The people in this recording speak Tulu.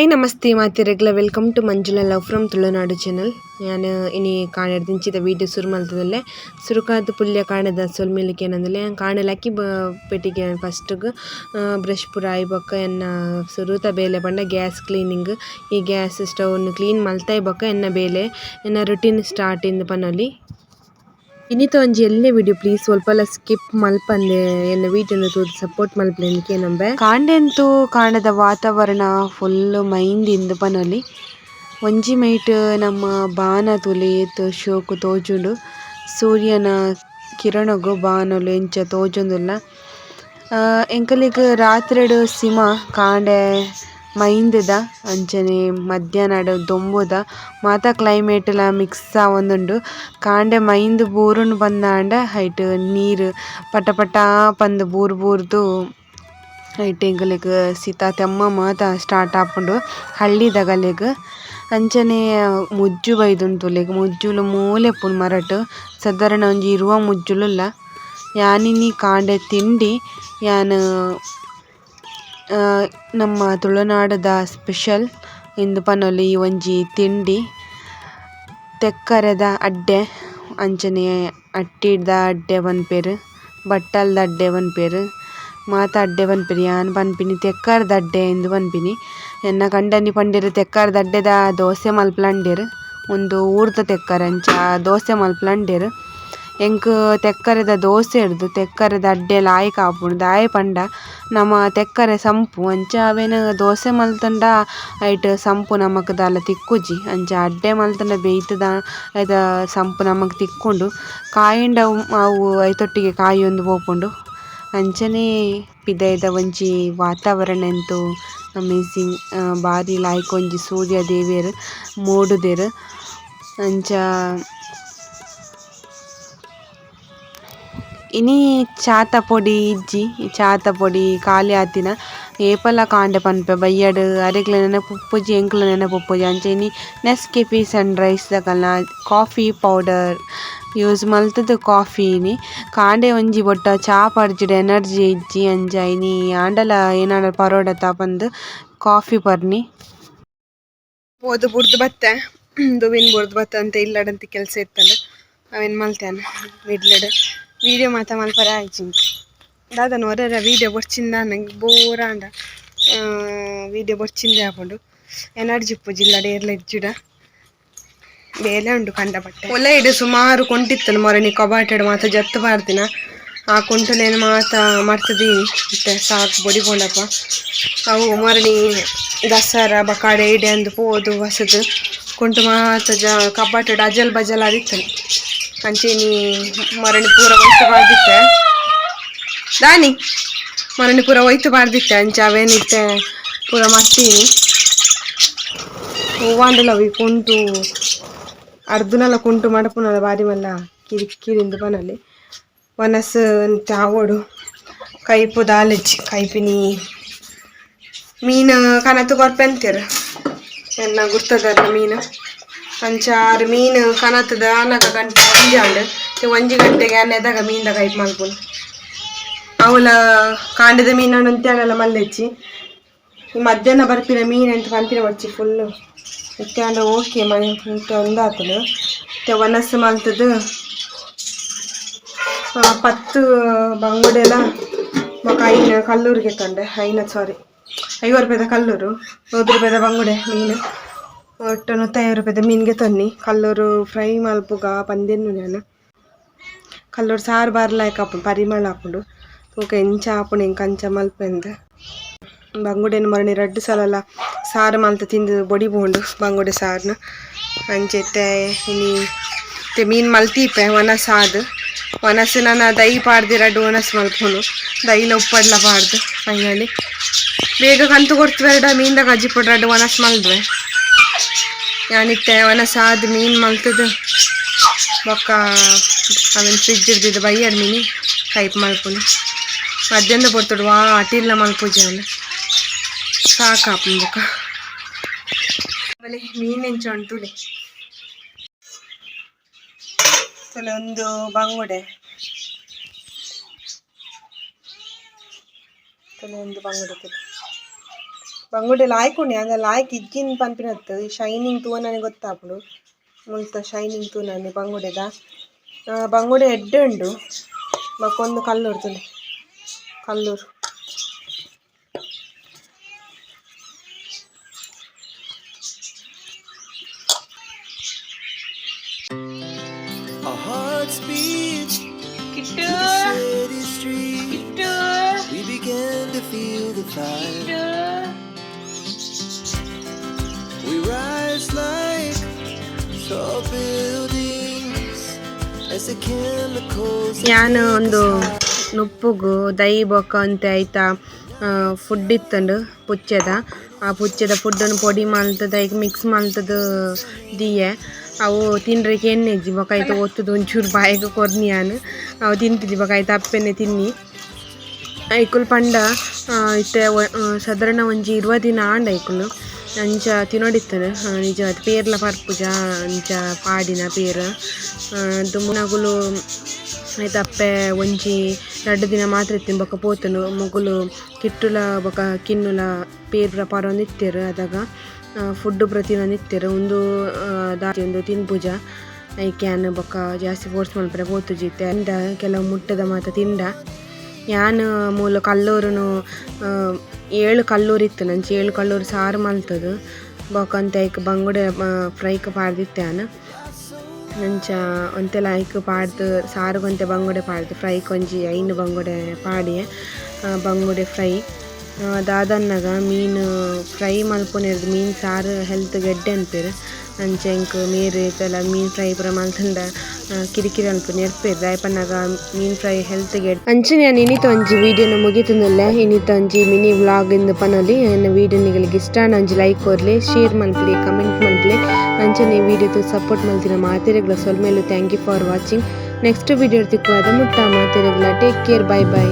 ಹಾಯ್ ನಮಸ್ತೆ ಮಾತೆರೆಗ್ಲ welcome to Manjula love from Tulunadu channel. ಯಾನ್ ಇನಿ ಕಾಣೆರ್ದಿಂಚಿದ ವೀಡಿಯೋ ಸುರು ಮಲ್ತುದುಲ್ಲೆ. ಸುರುಕಾದ್ ಪುಲ್ಯ ಕಾಣೆದ ಸೊಲ್ಮೆಲು ಕೇನೊಂದುಲ್ಲೆ. ಯಾನ್ ಕಾಣೆ ಲಕ್ಕಿ ಪೆಟ್ಟಿಗೆ ಫಸ್ಟ್ಗ್ ಬ್ರಷ್ ಪೂರ ಆಯಿ ಬೊಕ್ಕ ಎನ್ನ ಸುರುತ ಬೇಲೆ ಪಂಡ ಗ್ಯಾಸ್ ಕ್ಲೀನಿಂಗ್. ಈ ಗ್ಯಾಸ್ ಸ್ಟವ್ ನು ಕ್ಲೀನ್ ಮಲ್ತಾಯಿ ಬೊಕ್ಕ ಎನ್ನ ಬೇಲೆ ಎನ್ನ ರುಟೀನ್ ಸ್ಟಾರ್ಟ್ ಇಂದ್ ಪನೊಲಿ. ಇನಿತ ಒಂಜಿ ಎಲ್ಯ ವಿಡಿಯೋ, ಪ್ಲೀಸ್ ಒಲ್ಪಲ ಸ್ಕಿಪ್ ಮಲ್ಪಂದೆ ಎನ್ನ ವೀಡಿಯೋನು ತೂದು ಸಪೋರ್ಟ್ ಮಲ್ಪುಲೆ ಕೇನೊಂಬೆ. ಕಾಂಡೆಂತೂ ಕಾಂಡದ ವಾತಾವರಣ ಫುಲ್ ಮೈಂದಿಂದ್ ಪನೊಲಿ. ಒಂಜಿ ಮೈಟ್ ನಮ್ಮ ಬಾನ ತೂಲೆ ಏತ್ ಶೋಕು ತೋಜುಂಡು. ಸೂರ್ಯನ ಕಿರಣಗು ಬಾನೊಲು ಎಂಚ ತೋಜೊಂದುಲ್ಲ. ಎಂಕಲೆಗ್ ರಾತ್ರೆಡ್ ಸಿಮ, ಕಾಂಡೆ ಮೈಂದ್‌ದ, ಅಂಚನೆ ಮಧ್ಯಾಹ್ನಡ್ ದೊಂಬುದ ಮಾತ ಕ್ಲೈಮೇಟ್ ಲ ಮಿಕ್ಸ್ ಆವೊಂದುಂಡು. ಕಾಂಡೆ ಮೈಂದ್ ಬೂರುಂಡು ಪಂದಾಂಡ ಐಟ್ ನೀರ್ ಪಟ ಪಟ ಪಂದ್ ಬೂರು ಬೂರ್ದು ಐಟ್ ಎಂಕಲೆಗ್ ಸೀತ ತೆಮ್ಮ ಮಾತ ಸ್ಟಾರ್ಟ್ ಆಪುಂಡು ಹಳ್ಳಿದಗಲೆಗ್. ಅಂಚನೆ ಮುಜ್ಜು ಬೈದುಂಡು ತೂಲೆಗ್, ಮುಜ್ಜುಲು ಮೂಲೆ ಇಪ್ಪುಂಡು ಮರಟ್, ಸಾಧಾರಣ ಒಂಜಿ 20 ಮುಜ್ಜುಲು ಉಲ್ಲ. ಯಾನ್ ಇನಿ ಕಾಂಡೆ ತಿಂಡಿ ಯಾನ್ ನಮ್ಮ ತುಳುನಾಡುದ ಸ್ಪೆಷಲ್ ಇಂದ್ ಪನೊಲಿ ಈ ಒಂಜಿ ತಿಂಡಿ, ತೆಕ್ಕರೆದ ಅಡ್ಡೆ, ಅಂಚನೆ ಅಟ್ಟಿದ ಅಡ್ಡೆ ಪನ್ಪೆರ್, ಬಟ್ಟಲ್ದ ಅಡ್ಡೆ ಪನ್ಪೆರ್, ಮಾತ ಅಡ್ಡೆ ಪನ್ಪೆರ್. ಯಾನ್ ಪನ್ಪಿನಿ ತೆಕ್ಕರೆದ ಅಡ್ಡೆ ಇಂದ್ ಪನ್ಪಿನಿ. ಎನ್ನ ಕಂಡನಿ ಪಂಡೆರ್ ತೆಕ್ಕರೆದ ಅಡ್ಡೆದ ದೋಸೆ ಮಲ್ಪುಲಂಡೆರ್, ಉಂದು ಊರ್ದ ತೆಕ್ಕರೆ ಅಂಚ ದೋಸೆ ಮಲ್ಪುಲಂಡೆರ್. ಎಂಕ್ ತೆಕ್ಕರೆದ ದೋಸೆ ಹಿಡ್ದು ತೆಕ್ಕರೆದ ಅಡ್ಡೆ ಲಾಯ್ಕ್ ಆಪುಂಡು. ದಾಯೆ ಪಂಡ ನಮ ತೆಕ್ಕರೆ ಸಂಪು ಅಂಚ ಅವೆನ್ ದೋಸೆ ಮಲ್ತುಂಡ ಐಟ್ ಸಂಪು ನಮಕ್ ದಾಲ ತಿಕ್ಕುಜಿ. ಅಂಚ ಅಡ್ಡೆ ಮಲ್ತುಂಡ ಬೇಯ್ತುದ ಐತ ಸಂಪು ನಮಕ್ ತಿಕ್ಕುಂಡು. ಕಾಯಿಂಡ ಅವು ಐತೊಟ್ಟಿಗೆ ಕಾಯೊಂದು ಪೋಪುಂಡು. ಅಂಚನೆ ಪಿದಯ್ದ ಒಂಜಿ ವಾತಾವರಣ ಎಂತು ಅಮೇಸಿಂಗ್, ಬಾರಿ ಲಾಯ್ಕ್ ಒಂಜಿ ಸೂರ್ಯ ದೇವೆರ್ ಮೂಡುದೆರ್ ಅಂಚ. ಇನಿ ಚಾತ ಪೊಡಿ ಇಜ್ಜಿ, ಚಾತ ಪೊಡಿ ಖಾಲಿ ಆತಿನ. ಏಪಲ ಕಾಂಡೆ ಪನ್ಪೆ, ಬಯ್ಯಡ್ ಅರೆಗ್ಲ ನೆನಪುಪ್ಪುಜಿ, ಎಂಕ್ಲ ನೆನಪುಪ್ಪುಜಿ. ಅಂಚ ಇನಿ ನೆಸ್ಕೆಫೆ ಸನ್ ರೈಸ್ ದಕಲ್ನ ಕಾಫಿ ಪೌಡರ್ ಯೂಸ್ ಮಲ್ತುದು ಕಾಫಿ ಇನಿ. ಕಾಂಡೆ ಒಂಜಿ ಬೊಟ್ಟ ಚಾ ಪರ್ಜಿಡ ಎನರ್ಜಿ ಇಜ್ಜಿ. ಅಂಚ ಇನಿ ಆಂಡಲ ಏನಾಂಡ ಪರೋಡತ ಪಂದ್ ಕಾಫಿ ಪರ್ನಿ. ಪೋದು ಬುಡ್ದು ಬತ್ತೆ, ದುವಿನ್ ಬುಡ್ದು ಬತ್ತೆ ಅಂತ ಇಲ್ಲಡಂತ ಕೆಲಸ ಇತ್ತಲ್ಲ, ಅವೇನು ಮಲ್ತೇನೆ. ಮಿಡ್ಲಡ್ ವೀಡಿಯೋ ಮಾತ ಮಲ್ಪರೆ ಆಯ್ಚಿ. ದಾದನ ಒರೆರ ವೀಡಿಯೋ ಬೊರ್ಚಿಂದ, ನಂಗೆ ಬೋರ್ ಆಂಡ. ವೀಡಿಯೋ ಬೊರ್ಚಿಂದೆ ಆಪುಂಡು, ಎನರ್ಜಿ ಇಪ್ಪುಜಿ ಇಲ್ಲಡೆ ಏರ್ಲ ಇಜ್ಜಿಡ. ಬೇಲೆ ಉಂಡು ಕಂಡ ಬಟ್ಟೆ ಒಲೆ ಇಡು. ಸುಮಾರು ಕೊಂಟಿತ್ತಲ್ಲ ಮೊರಣಿ ಕಬಾಟೆಡ್ ಮಾತ ಜತ್ತು ಪಾಡ್ದಿನ. ಆ ಕುಂಟುಲೇನು ಮಾತ ಮರ್ತದೀನಿ ಇತ್ತೆ. ಸಾಕು ಬೊಡಿ ಪೋಂಡಪ್ಪ. ಅವು ಮೊರಣಿ ದಸರಾ ಬಕಾಡೆ ಇಡೆ ಅಂದು ಪೋದು ಹೊಸದು ಕುಂಟು ಮಾತ ಜ ಕಬಾಟೆಡ್ ಅಜಲ್ ಬಜಲ್ ಆದಿತ್ತು. ಅಂಚೆನಿ ಮರಣಿ ಪೂರ ಒಯ್ತು ಪಾಡ್ದಿತ್ತೆ ದಾನಿ, ಮರಣಿ ಪೂರ ಒಯ್ತು ಪಾಡ್ದಿತ್ತೆ. ಅಂಚ ಅವೇನಿತ್ತೆ ಪೂರ ಮರ್ತೀನಿ. ಹೂವಾಂಡಲ ಅವು ಕುಂಟು ಅರ್ಧನಲ ಕುಂಟು ಮಡಪುನಲ ಬಾರಿ ಮಲ್ಲ ಕಿರಿ ಕಿರಿಂದು ಪನಲಿ. ವನಸ್ ಆವೊಡು, ಕೈಪು ದಾಲಜ್ಜಿ. ಕೈಪಿನಿ ಮೀನು ಕನತು ಕೊರ್ಪೆಂತೀರು ಎನ್ನ ಗುರ್ತದಾರ್ನ ಮೀನು. ಅಂಚ ಆರು ಮೀನು ಕನತದ ಆನಗ ಗಂಟೆ ಒಂಜಿ ಆಂಡ್. 1 ಗಂಟೆಗೆ ಅನ್ನೆದಾಗ ಮೀನ್ದ ಕೈಪ್ ಮಲ್ಪುನು. ಅವಲ ಕಾಂಡದ ಮೀನು ಅಂತ್ಯಾನಲ ಮಲ್ಲೆಚ್ಚಿ. ಈ ಮಧ್ಯಾಹ್ನ ಬರ್ಪಿನ ಮೀನು ಅಂತ ಪನ್ಪಿನ ಬಚ್ಚಿ ಫುಲ್ಲು ಇತ್ತೆ ಆಂಡ ಓಕೆ ಮನೆ ಇತ್ತೆ ಒಂದಾತುಂಡು. ಇತ್ತೆ ವನಸ್ಸು ಮಲ್ತದು 10 ಬಂಗುಡೆಲ ಬೊಕ 5 ಕಲ್ಲೂರಿಗೆ ತಂಡೆ. ಐನ, ಸಾರಿ, 50 ರೂಪಾಯಿದ ಕಲ್ಲೂರು, 100 ರೂಪಾಯಿದ ಬಂಗುಡೆ ಮೀನು, ಒಟ್ಟು 150 ರೂಪಾಯಿದ ಮೀನ್ಗೆ ತನ್ನಿ. ಕಲ್ಲೂರು ಫ್ರೈ ಮಲ್ಪುಗ ಪಂದೆನ್ನು ನಾನು. ಕಲ್ಲೂರು ಸಾರು ಬಾರ್ಲಾಯ್ಕ ಆಪುಂಡು, ಪರಿಮಳ ಆಪುಂಡು. ತೂಕ ಎಂಚ ಆಪುಂಡು, ಎಂಕ್ ಅಂಚ ಮಲ್ಪೆಂದು. ಬಂಗುಡೆನ್ ಮರಣಿ ರಡ್ಡ್ ಸಲಲ ಸಾರು ಮಲ್ತ ತಿಂದು ಬೊಡಿ ಪೋಂಡು ಬಂಗುಡೆ ಸಾರ್ನ. ಅಂಚ ಇತ್ತೆ ಇನಿ ಇತ್ತೆ ಮೀನು ಮಲ್ತೀಪೆ ವನಸ್ ಆದ್. ವನಸ್ ನನ ದೈ ಪಾಡ್ದು ರಡ್ಡ್ ವನಸ್ ಮಲ್ಪುನು, ದೈಲ ಉಪ್ಪಡ್ಲ ಪಾಡ್ದು. ಫೈನಲಿ ಬೇಗ ಕಂತು ಕೊಡ್ತುವೆರಡ ಮೀನ್ದ ಕಜ್ಜಿಪೊಡು ರಡ್ಡ್ ವನಸ್ ಮಲ್ದುವೆ ಯಾನಿತ್ತೆ. ವನಸ್ ಆದ್ ಮೀನು ಮಲ್ತದು ಬೊಕ್ಕ ಅವೆನ್ ಫ್ರಿಜ್ ಇಡ್ದಿದ್ದು ಬಯ್ಯಡ್ ಮೀನಿ ಕೈಪ್ ಮಲ್ಪುನು. ಮಧ್ಯಾಹ್ನ ಪೊರ್ತುಡು ವಾ ಅಟಿಲ್ಲ ಮಲ್ಪುಜಿ ಯಾನ್, ಸಾಕಾಪುಂಡು ಬೊಕ್ಕ. ಬಲೆ ಮೀನು ಎಂಚ ಉಂಟು ತೂಲೆ. ತೂಲೆ ಒಂದು ಬಂಗುಡೆ, ತೂಲೆ ಒಂದು ಬಂಗುಡೆ, ತೂಲೆ. ಬಂಗುಡೆ ಲಾಯ್ಕ್ ಉಂಡು ಅಂಡ ಲಾಯ್ಕ್ ಇಜ್ಜಿನ್ ಪನ್ಪಿನತ್ತು ಶೈನಿಂಗ್ ತೂವನನೆ ಗೊತ್ತಾಪುಂಡು ಮುಲ್ತ ಶೈನಿಂಗ್ ತೂನನೆ ಬಂಗುಡೆದ ಬಂಗುಡೆ ಎಡ್ಡೆ ಉಂಡು ಬೊಕ್ಕೊಂದು ಕಲ್ಲೂರು ತೂಲೆ Kallur. Our hearts beat to the city streets. We began to feel the fire. We rise like tall buildings as the chemicals. ಯಾನ್ ಒಂದು ನುಪ್ಪುಗು ದೈ ಬೊಕ್ಕ ಒಂತೆ ಐತ ಫುಡ್ ಇತ್ತುಂಡು ಪುಚ್ಚೆದ. ಆ ಪುಚ್ಚೆದ ಫುಡ್ಡನ್ನು ಪೊಡಿ ಮಲ್ತುದು ಐಕ್ ಮಿಕ್ಸ್ ಮಲ್ತುದು ದೀಯೆ. ಅವು ತಿನ್ರೆ ಕೇನ್ನೆಜ್ಜಿ ಬೊಕ್ಕ ಐತ ಒತ್ತುದು ಒಂಚೂರು ಬಾಯಿಗ್ ಕೊರ್ನಿ ಯಾನ್. ಅವು ತಿಂತುಜಿ ಬೊಕ್ಕ ಐತ ಅಪ್ಪೆನೆ ತಿನ್ನಿ. ಐಕುಲು ಪಂಡ ಇತ್ತೆ ಸಾಧಾರಣ ಒಂಜಿ 20 ದಿನ ಆಂಡ್ ಐಕುಲು. ಅಂಚ ತಿನೊಡಿತ್ತುಂಡು ನಿಜವಾದ್ ಪೇರ್ಲ ಪರ್ಪುಜ ಅಂಚ ಪಾಡಿನ ಪೇರ್. ದುಂಬುನಗುಲು ಐತ ಅಪ್ಪೆ ಒಂಜಿ ರಡ್ಡ್ ದಿನ ಮಾತ್ರ ಇತ್ತಿನ ಬೊಕ್ಕ ಪೋತುಂಡು. ಮೊಕುಲು ಕಿಟ್ಟುಲ ಬೊಕ್ಕ ಕಿನ್ನುಲ ಪೇರ್ ಪೂರ ಪರೊಂದಿತ್ತೆರ್ ಅದಗ ಫುಡ್ ಪೂರ ತಿನೊಂದಿತ್ತೆರ್. ಉಂದು ಉಂದು ತಿನ್ಪುಜ ಐಕ್ ಯಾನ್ ಬೊಕ್ಕ ಜಾಸ್ತಿ ಫೋರ್ಸ್ ಮಲ್ಪರೆ ಪೋತುಜಿ ಇತ್ತೆ. ತಿಂಡ ಕೆಲವು ಮುಟ್ಟದ ಮಾತ ತಿಂಡ. ಯಾನ್ ಮೂಲು ಕಲ್ಲೂರುನು 7 ಕಲ್ಲೂರು ಇತ್ತುಂಡು ಅಂಚ 7 ಕಲ್ಲೂರು ಸಾರು ಮಲ್ತುದು ಬೊಕ್ಕ ಒಂತೆ ಐಕ್ ಬಂಗುಡೆ ಫ್ರೈಕ್ ಪಾಡ್ದಿತ್ತೆ ಯಾನ್. ಅಂಚ ಒಂತೆಲ ಐಕ್ ಪಾಡ್ದ್ ಸಾರುಗ್ ಒಂತೆ ಬಂಗುಡೆ ಪಾಡ್ದ್ ಫ್ರೈಕ್ ಒಂಜಿ 5 ಬಂಗುಡೆ ಪಾಡಿಯೆ. ಬಂಗುಡೆ ಫ್ರೈ ದಾದನ್ನಗ ಮೀನ್ ಫ್ರೈ ಮಲ್ಪುನೆರ್ದ್ ಮೀನ್ ಸಾರು ಹೆಲ್ತ್ ಗ್ ಎಡ್ಡೆ ಅನ್ಪೆರ್. ಅಂಚ ಎಂಕ್ ಮೇರ್ ಏಪಲ ಮೀನ್ ಫ್ರೈ ಪೂರ ಮಲ್ತುಂಡ ಕಿರಿಕಿರಿ ಮನ್ಪುನು ನೆರ್ಪೆರ್ ದಾಯೆ ಪನ್ನಗ ಮೀನ್ ಫ್ರೈ ಹೆಲ್ತ್ ಗ್ ಎಡ್ಡೆ. ಅಂಚನೆ ಯಾನ್ ಇನಿತ ಒಂಜಿ ವೀಡಿಯೋನು ಮುಗಿತೊಂದುಲ್ಲೆ. ಇನಿತ ಒಂಜಿ ಮಿನಿ ವ್ಲಾಗ್ ಇಂದ್ ಪನೊಲಿ. ಎನ್ನ ವೀಡಿಯೋ ನಿಗಲಿಗ್ ಇಷ್ಟ ಆಂಡ ಒಂಜಿ ಲೈಕ್ ಕೊರ್ಲೆ, ಶೇರ್ ಮನ್ಪುಲೆ, ಕಮೆಂಟ್ ಮನ್ಪುಲೆ. ಅಂಚನೆ ವೀಡಿಯೋ ತೂದು ಸಪೋರ್ಟ್ ಮಲ್ತಿನ ಮಾತೆರೆಗ್ಲ ಸೊಲ್ಮೆಲು. Thank you for watching. Next video ತಿಕ್ಕುವ ಮುಟ್ಟ ಮಾತೆರೆಗ್ಲ ಟೇಕ್ ಕೇರ್, ಬೈ ಬೈ.